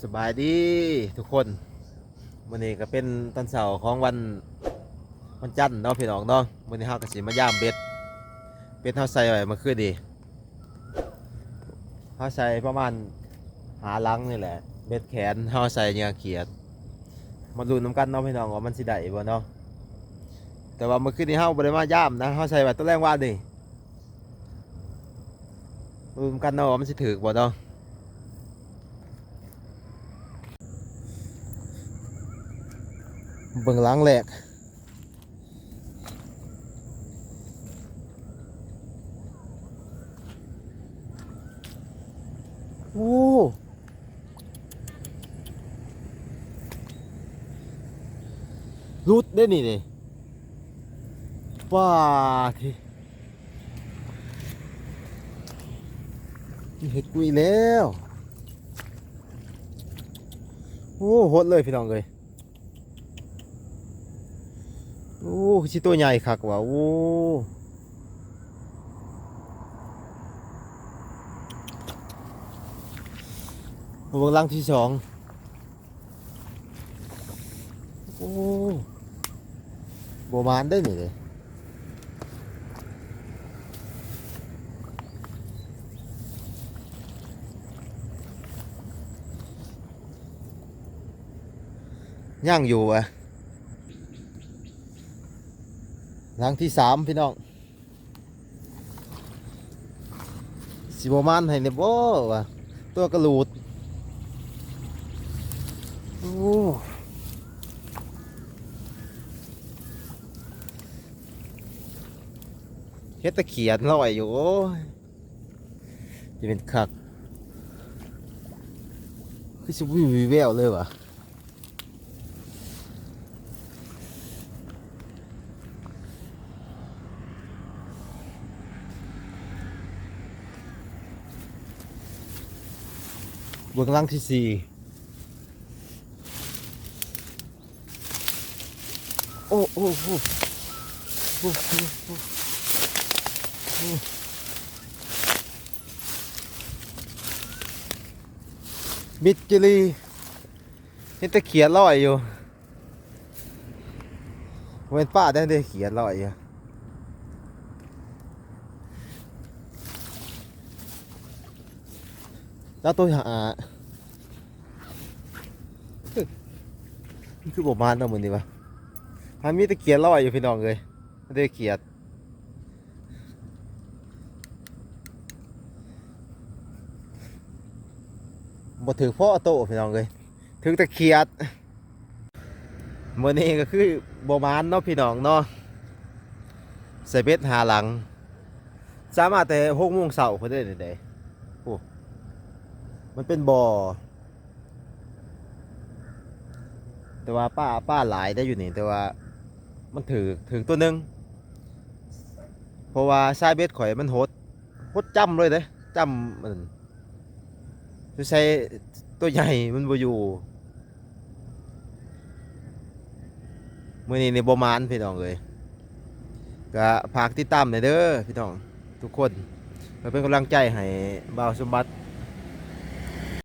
ສະບາຍດີທຸກຄົນ ມື້ນີ້ກໍເປັນຕອນເຊົ້າຂອງວັນ ວັນຈັນເນາະພີ່ນ້ອງເນາະ. ມື້ນີ້ເຮົາກໍຊິມາຢາມເບັດ ເບັດເຮົາໃສ່ໄວ້ເມື່ອຄືນນີ້ ເຮົາໃສ່ປະມານຫ້າຫຼັງນີ້ແຫຼະ ເບັດແຂນ ເຮົາໃສ່ເຫຍື່ອຂຽດ. ມາລຸ້ນນຳກັນເນາະພີ່ນ້ອງ ວ່າມັນຊິໄດ້ບໍ່ເນາະ. ແຕ່ວ່າມື້ຄືນນີ້ເຮົາບໍ່ໄດ້ມາຢາມນະ ເຮົາໃສ່ໄວ້ຕອນແລງວານນີ້. ມາເບິ່ງກັນເນາະວ່າມັນຊິຖືກບໍ່ເນາະ. ເບິ່ງຫຼັງແລກ ໂອ້ ຫຼຸດເດ້ນີ້ເດ້ ປ້າທິ ເຮັດກຸຍແລ້ວ. ໂອ້ ຫົດເລີຍພີ່ນ້ອງເອີຍ. ໂອ້ ຄືຊິໂຕໃຫຍ່ຄັກວ່າ ໂອ້. ມາເບິ່ງຫຼັງທີສອງ ໂອ້ ບໍ່ໝານເດ້ນີ້ເດ້. ຍັງຢູ່ຫວາ ຫຼັງທີສາມພີ່ນ້ອງ. ຊິບໍ່ໝານໃຫ້ແດ່ບໍ່ຫວາ ຕົວກະຫຼູດ. ໂອ້ ເຫັນແຕ່ຂຽດລອຍຢູ່ ໂອ້ຍ ຈະເປັນຄັກ ຄືຊິບໍ່ມີວີ່ແວວເລີຍຫວາ. ເບິ່ງຫຼັງທີສີ່ ໂອ້ ໂອ້ ໂອ້ ໂອ້ ມິດຈີ່ຫຼີ ເຫັນແຕ່ຂຽດລອຍຢູ່. ບໍ່ແມ່ນປາແດ່ເດ້ ຂຽດລອຍຢູ່. ແລ້ວໂຕຫາ ມັນຄືບໍ່ມານເນາະມື້ນີ້ຫວາ ຫາມີແຕ່ຂຽດລອຍຢູ່ພີ່ນ້ອງເອີຍ ເດ້ຂຽດ. ບໍ່ຖືກພໍໂຕພີ່ນ້ອງເອີຍ ຖືກແຕ່ຂຽດ. ມື້ນີ້ກໍຄືບໍ່ໝານເນາະພີ່ນ້ອງເນາະ ໃສ່ເບັດຫ້າຫຼັງ ສາມາດແຕ່ຫົກໂມງເຊົ້າພຸ້ນເດ້ນີ້ເດ້. ໂອ້ ມັນເປັນບໍ່ ແຕ່ວ່າປາ ປາຫຼາຍໄດ໋ຢູ່ນີ້ ແຕ່ວ່າມັນຖືກ ຖືກຕົວໜຶ່ງ ເພາະວ່າສາຍເບັດຂ້ອຍມັນຫົດ ຫົດຈ້ຳເລີຍເດ້ ຈ້ຳ ອັນ ສງໄສຕົວໃຫຍ່ມັນບໍ່ຢູ່. ມື້ນີ້ນີ້ບໍ່ໝານພີ່ນ້ອງເອີຍ ກະຝາກຕິດຕາມແດ່ເດີພີ່ນ້ອງທຸກຄົນ ເພື່ອເປັນກຳລັງໃຈໃຫ້ບ່າວສົມບັດ